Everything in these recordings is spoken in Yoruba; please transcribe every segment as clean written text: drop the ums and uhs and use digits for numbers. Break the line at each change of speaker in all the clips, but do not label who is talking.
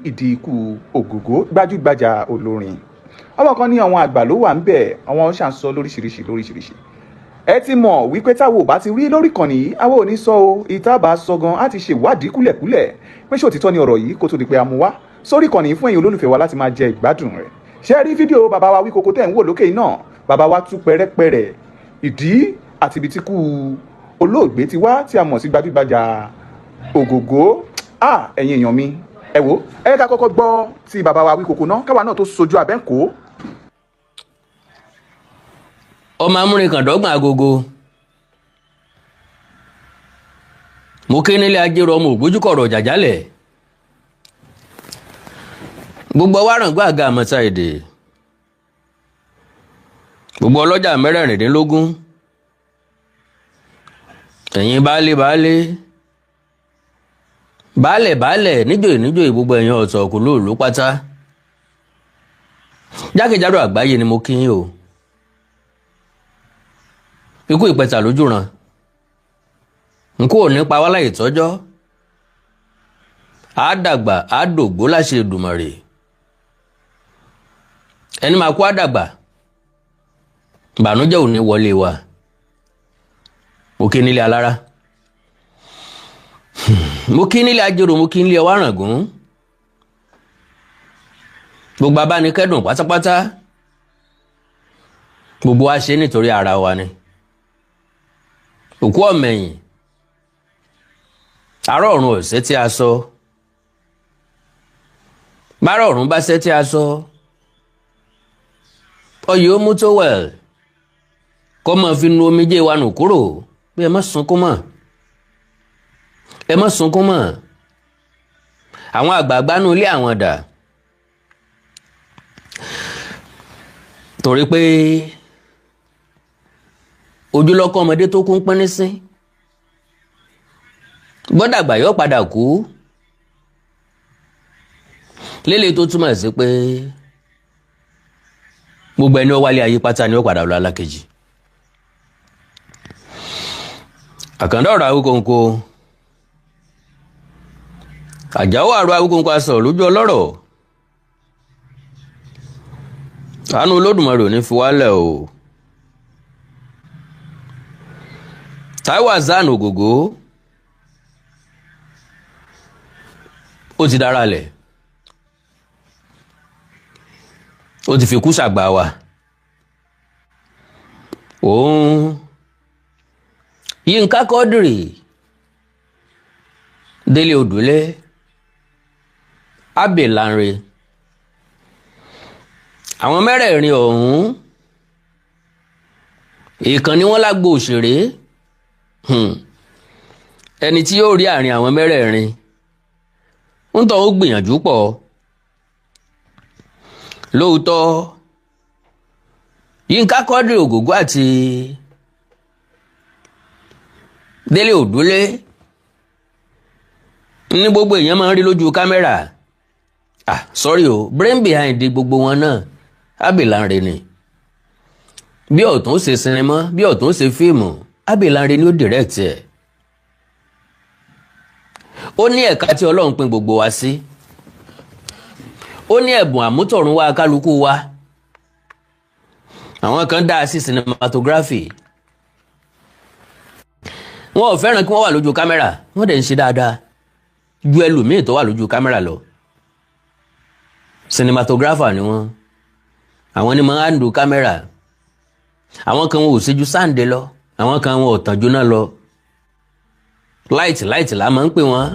ìdí ikú Ògògó gbajúgbajà olórin. Àwọn kan ní àwọn àgbà ló wà ń bẹ̀, àwọn ṣà ń sọ lóríṣiríṣi lóríṣiríṣi. Ẹ ti mọ̀ wípé táwo ò bá ti rí lórí ìkànnì yìí, àwa ò ní sọ o. Ìta bá sọ gan á ti ṣèwádìí kúlẹ̀kúlẹ̀ pé ṣé òtítọ́ ni ọ̀rọ̀ yìí kó tó di pé a mú wá sórí ìkànnì yìí fún ẹ̀yin olólùfẹ́ wa láti máa jẹ ìgbádùn rẹ̀. Ṣé ẹ rí fídíò bàbá wa Wíkókó tẹ̀ ń wò lókè yìí náà? Bàbá wa tú pẹ́rẹ́pẹ́rẹ́ ìdí àti ibi tí kú olóògbé ti wá tí a mọ̀ sí gbajúgbajà Ògògó. Ẹ̀yin èèyàn mi, ẹ wò ẹ ká kọ́kọ́ gbọ́ ti bàbá wa Wíkókó náà káwa náà tó sojú abẹ́ǹkó.
Ọmọ amúrinkàndọ́gbọ̀n agogo, mo ké nílé ajérò ọmọ ògbójúkọ̀rọ̀ jàjálẹ̀, gbogbo wàràǹgbà àga àmọ́ta èdè, gbogbo ọlọ́jà mẹ́rẹ̀ẹ̀rìndínlógún, ẹ̀yin baálé baálé baálẹ̀ baálẹ̀ níjòyè níjòyè, gbogbo ẹ̀yin ọ̀tọ̀ kò lóòlù pátá jákèjádò àgbáyé ni mo kí yín o. Ikú ìpẹta lójú ran n kò ní pa wá láì tọ́jọ́, á dàgbà á dògbó láṣẹ Èdùmàrè, ẹni máa kú á dàgbà, ìbànújẹ́ ò ní wọlé wa. Mo kí nílé alára, mo kí nílé ajérò, mo kí nílé ọwárangún, gbogbo abánikẹ́dùn pátápátá, gbogbo wa ṣe nítorí ara wa ni. Òkú ọ̀mẹ̀yìn àárọ̀ ọ̀run ọ̀sẹ̀ tí a sọ, bárọ̀ ọ̀run bá ṣẹ́ tí a sọ, ọyẹ ó mú tó wẹ̀l kọ́ máa fi nu omijé wa nù kúrò bí ẹ má sunkún mọ́, ẹ má sunkún mọ́. Àwọn àgbààgbà nù ilé àwọn dà, torí pé ojúlọ́kọ́ ọmọdé tó kún pín nísín gbọ́dàgbà yóò padà kú, lélẹ̀ tó túmọ̀ sí pé gbogbo ẹni ó wálé ayé pátá ni ó padà lọ alákejì. Àkàndá ọ̀rọ̀ Awíkonko, Àjàó àrò Awíkonko aṣọ lójú ọlọ́rọ̀, àánú Olódùmarè ò ní fi wálẹ̀ o. Táíwò Hassan Ògògó ó ti dára lẹ̀, ó ti fi kú ṣàgbà wa. Òun Yínká Quadri, Délé Odùlé, Abbey Lanre, àwọn mẹ́rẹ̀ẹ̀rin ọ̀hún ìkànnì wọn lágbo òṣèré. Ẹni tí yóò rí àárín àwọn mẹ́rẹ̀ẹ̀rin ń tọ́ ó gbìyànjú pọ̀ lóòótọ́. Yínká Quadri, Ògògó àti Délé Òdúlé ní gbogbo èèyàn máa ń rí lójú kámẹ́rà. Sorry o, brain behind gbogbo wọn náà Abbey Lanre ni. Bí ọ̀tún ṣe sinimá, bí ọ̀tún ṣe fíìmù, Abbey Lanre ni ó direct ẹ̀. Ó ní ẹ̀ka tí Ọlọ́run pín gbogbo wa sí, ó ní ẹ̀bùn àmútọ̀run wa kálukú wa. Àwọn kan dá sí cinematography, wọn ò fẹ́ràn kí wọ́n wà lójú kámẹ́rà, wọ́n dẹ̀ ń ṣe dáadáa ju ẹlòmíì tó wà lójú kámẹ́rà lọ. Cinematographer ni wọ́n, àwọn ni máa ń do kámẹ́rà. Àwọn kan wọn ò ṣe ju sáǹdé lọ, àwọn kan wọn ò tàn ju náà lọ. Láìtì láìtì là máa ń pè wọ́n.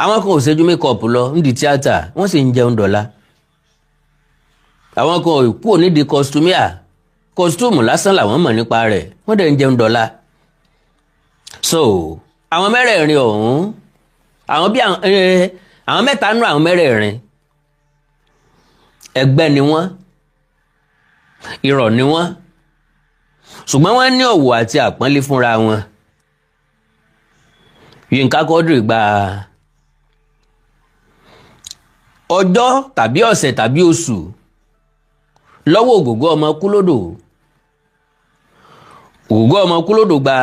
Àwọn kan ò ṣe ju mékọ̀pù lọ nídìí tíátà, wọ́n sì ń jẹun dọ̀la. Àwọn kan ò kúrò nídìí kọ́sítúmíà, kọ́sítúmù lásán làwọn mọ̀ nípa rẹ̀, wọ́n dẹ̀ ń jẹun dọ̀la. So àwọn mẹ́rẹ̀ẹ̀rin ọ̀hún, àwọn bí àwọn mẹ́ta nú àwọn mẹ́rẹ̀ẹ̀rin ẹgbẹ́ ni wọ́n, irọ́ ni wọ́n, ṣùgbọ́n wọ́n ní ọ̀wọ̀ àti àpọ́nlé fúnra wọn. Yínká Quadri gba ọjọ́ tàbí ọ̀sẹ̀ tàbí oṣù lọ́wọ́ Ògògó ọmọ Kúlódò. Ògògó ọmọ Kúlódò gba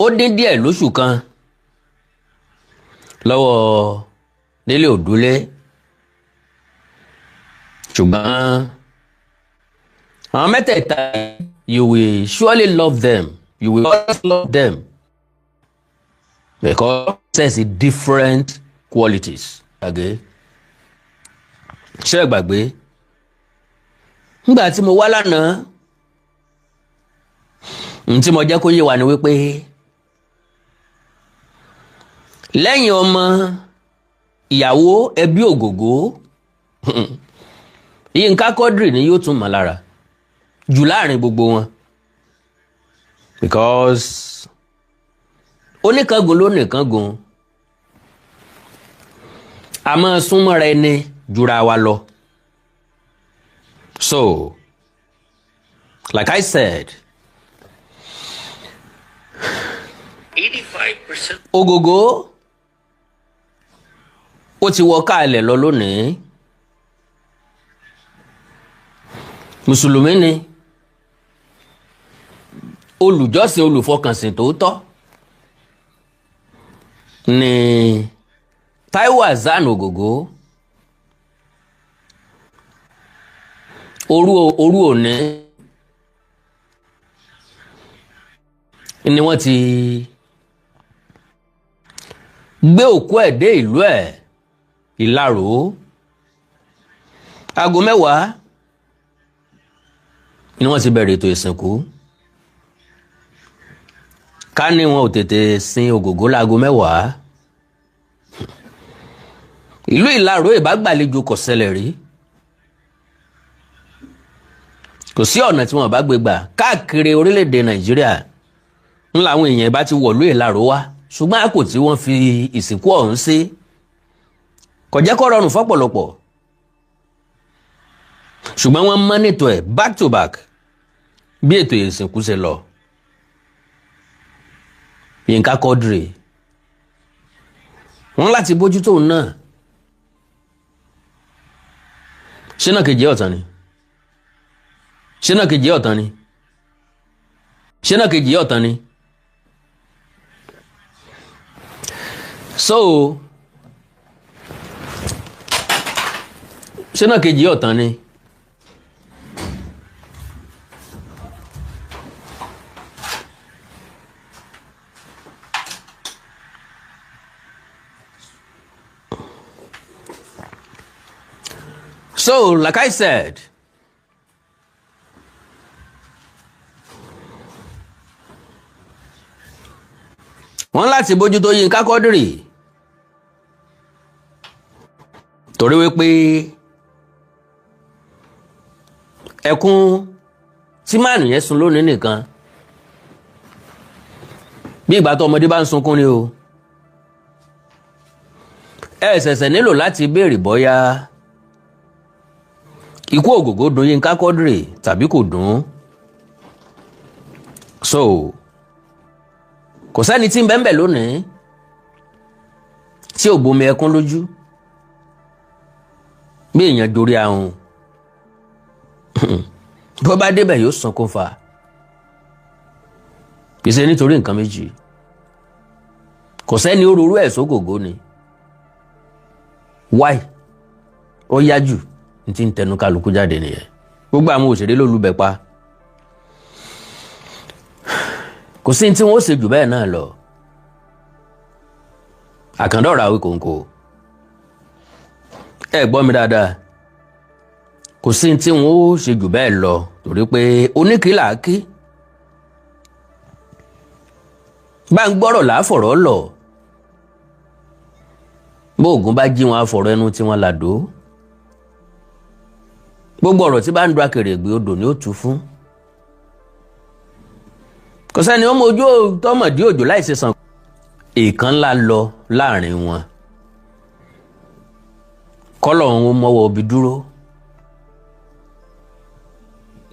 ó dín díẹ̀ lóṣù kan Lọ́wọ́ Délé Òdúlé, ṣùgbọ́n àwọn mẹ́tẹ̀ẹ̀ta, you will surely love them, you will always love them, because possess different qualities. Gbàgbé, ṣé ẹ gbàgbé nígbà tí mo wá lánàá, n tí mo jẹ́ kó yé wa ni wípé lẹ́yìn ọmọ, ìyàwó, ẹbí Ògògó, Yínká Quadri ni yóò tún mọ̀ lára jù láàrin gbogbo wọn, because oníkangun ló nìkangun, a máa súnmọ́ra ẹni jura wa lọ. So like I said,
85%
Ògògó ó ti wọ káàlẹ̀ lọ lónìí. Mùsùlùmí ni, olùjọ́sìn, olùfọkànsìn tòótọ́ ni Táíwò Hassan Ògògó. Òru òní ni wọ́n ti gbé òkú ẹ̀ dé ìlú ẹ̀ Ìlaró. Aago 10 ni wọ́n ti bẹ̀rẹ̀ ètò ìsìnkú. Ká ní wọn ò tètè sin Ògògó láago 10, ìlú Ìlaró ìbá gbàlejò kò ṣẹlẹ̀ rí. Kò sí ọ̀nà tí wọn bá gbé gbà káàkiri orílẹ̀-èdè Nàìjíríà ń làwọn èèyàn bá ti wọ̀lú Ìlaró wá, ṣùgbọ́n àkò tí wọ́n fi ìsìnkú ọ̀hún sí kò jẹ́ kó rọrùn fọ́pọ̀lọpọ̀, ṣùgbọ́n wọ́n monitor ẹ̀ back to back bí ètò ìsìnkú ṣe lọ. Yínká Quadri, wọ́n láti bójútó òun náà. Ṣé náà kejì ọ̀tàn ni? Ṣé náà kejì ọ̀tàn ni? Ṣé náà kejì ọ̀tàn ni? So ṣé náà kejì ọ̀tàn ni? So, like I said, wọ́n láti bójútó Yínká Quadri torí wípé ẹkún tí máàlù yẹn sun lónìí nìkan, bí ìgbà tó ọmọdé bá ń sunkún ni o. Ẹ ṣẹ̀ṣẹ̀ nílò láti béèrè bóyá ikú Ògògó dùn Yínká Quadri tàbí kò dùn. So kò sẹ́ni tí ń bẹ ńbẹ̀ lónìí tí ò bomi ẹkún lójú bí èèyàn dorí ahun, bó bá débẹ̀ yóò sunkún fa. Kì í ṣe nítorí nǹkan méjì, kò sẹ́ni ó rorú ẹ̀ sógògó ni. Why ó yá jù ní ti ń tẹnu kálukú jáde nìyẹn. Gbogbo àwọn òṣèré ló lubẹ̀ pa, kò sí tí wọ́n ó ṣe jù bẹ́ẹ̀ náà lọ. Àkàndọ̀rọ̀ àwọn kòǹkò, ẹ gbọ́ mi dáadáa, kò sí tí wọ́n ó ṣe jù bẹ́ẹ̀ lọ, torí pé oníkìlà kí bá ń gbọ́rọ̀ láfọ̀rọ̀ lọ, bó Ògún bá jí wọn àfọ̀rọ̀ ẹnu tí wọ́n làdó. Gbogbo ọ̀rọ̀ tí bá ń du akèrègbè odò ni ó tu fún. Kò sẹ́ni ọmọ ojú tọmọdé òjò láì ṣe sàn. Èèkàn ńlá lọ láàrin wọn, kọ́lọ̀ ń mọ́wọ́ obì dúró.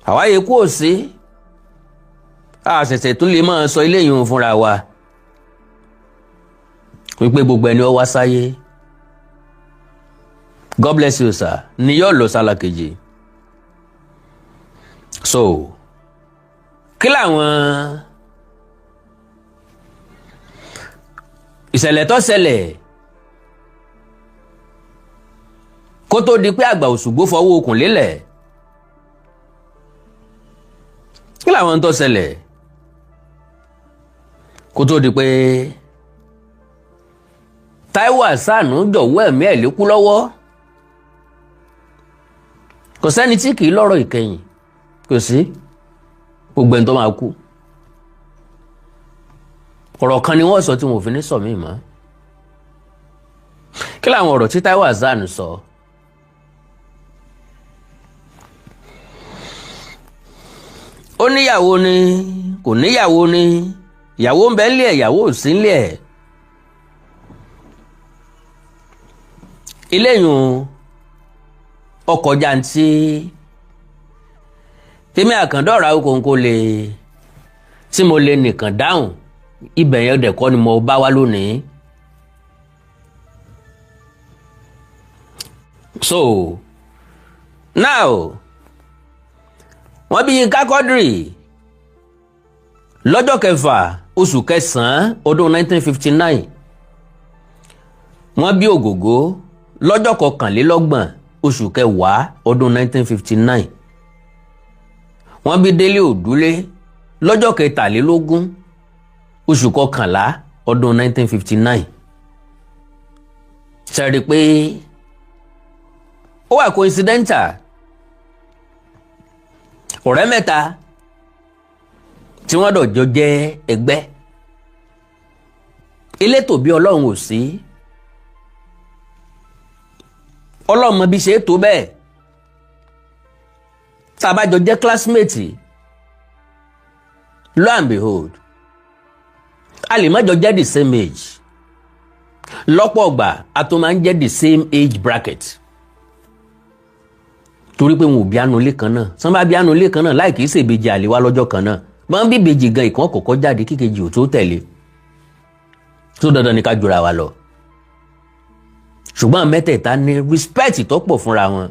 Àwáyé kú òsí, a ṣẹ̀ṣẹ̀ tún lè máa sọ ilé yìí fúnra wa wípé gbogbo ẹni ó wá sáyé, God bless you sir, ni yóò lọ sálà kejì. So kí làwọn ìṣẹ̀lẹ̀ tó ṣẹlẹ̀ Kó tó di pé àgbà Òṣùgbó fọwọ́ okùn lélẹ̀, kí làwọn ń tó ṣẹlẹ̀ kó tó di pé Táíwò Hasan jọ̀wọ́ ẹ̀mí ẹ̀ lékú lọ́wọ́? Kò sẹ́ni tí kì í lọ́rọ̀ ìkẹyìn, kò sí, gbogbo ẹni tó máa kú ọ̀rọ̀ kan ni wọ́n sọ tí wọn ò fi ní sọ mí mọ́. Kí làwọn ọ̀rọ̀ tí Táíwò Hasan sọ? Ó níyàwó ni, kò níyàwó ni, ìyàwó ń bẹ nílé ẹ̀, ìyàwó ò sí nílé ẹ̀. Eléyìí ọkọ̀ jàǹtí tèmi àkàndọ̀rà okòǹkò lè tí mo lè nìkan dáhùn ibẹ̀ yẹn dẹ̀kọ́ ni mo bá wá lónìí. So now wọ́n bí Yínká Quadri lọ́jọ́ kẹfà oṣù kẹsàn-án ọdún 1959. Wọ́n bí Ògògó lọ́jọ́ kọkànlélọ́gbọ̀n oṣù kẹwàá ọdún 1959. Wọ́n bí Délé Òdúlé lọ́jọ́ kẹtàlélógún oṣù kọkànlá ọdún 1959. Ṣe rí pé ó wà coincidental, ọ̀rẹ́ mẹ́ta tí wọ́n dọ̀jọ́ jẹ́ ẹgbẹ́ elétò bí Ọlọ́run ò sí, Ọlọ́run mọ bí ṣe é tó bẹ́ẹ̀. Tá a bá jọ jẹ́ classmate, lo and behold, a lè má jọ jẹ́ the same age. Lọ́pọ̀ ọgbà a tó máa ń jẹ́ the same age bracket, torí pé wọn ò bí àánú ilé kan náà. Tí wọ́n bá bí àánú ilé kan náà láì kìí ṣèbejì àlè wá lọ́jọ́ kan náà, wọ́n bí ìbejì gan ìkan kọ̀kọ́ jáde kíkejì ò tó tẹ̀lé, tó dandan ni ká jura wa lọ. Ṣùgbọ́n mẹ́tẹ̀ẹ̀ta ní respect tó pọ̀ fúnra wọn,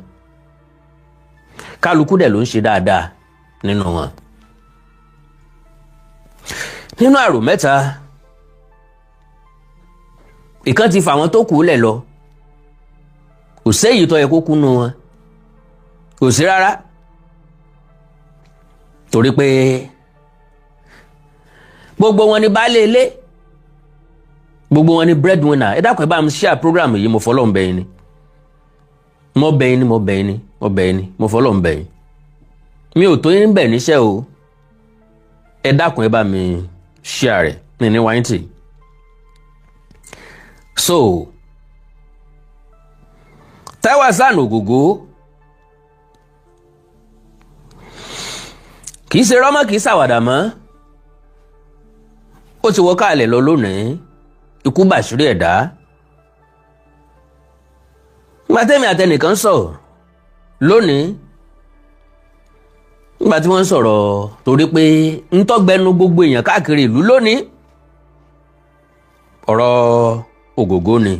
kálukú dẹ̀ ló ń ṣe dáadáa nínú wọn. Nínú àrò mẹ́ta, ìkan ti fà wọn tó kù lẹ̀ lọ, kò séyìí tó yẹ kó kúnú wọn, kò sí rárá, torí pé gbogbo wọn ni baálé ilé, gbogbo wọn ni breadwinner. Ẹ dákun, ẹ bá mi share program yìí, mo fọlọ́ ń bẹ̀ yín ni, mo bẹ̀ yín ni, mo bẹ̀ yín ni, mo bẹ̀ yín ni, mo fọlọ́ ń bẹ̀ yín. Mi ò tó yín bẹ̀ níṣẹ́ o, ẹ dákun, ẹ bá mi share rẹ̀ ní ní wáyé tì. So Táíwò Hasan Ògògó kì í ṣe rọ́mọ́, kì í ṣàwàdà mọ́, ó ti wọ káàlẹ̀ lọ lónìí, ikú bàṣírí ẹ̀dá. Nígbà tẹ́mi àtẹnìkan sọ̀rọ̀ lónìí, nígbà tí wọ́n ń sọ̀rọ̀, torí pé ń tọ́gbẹ́nu gbogbo èèyàn káàkiri ìlú lónìí, ọ̀rọ̀ Ògògó ni.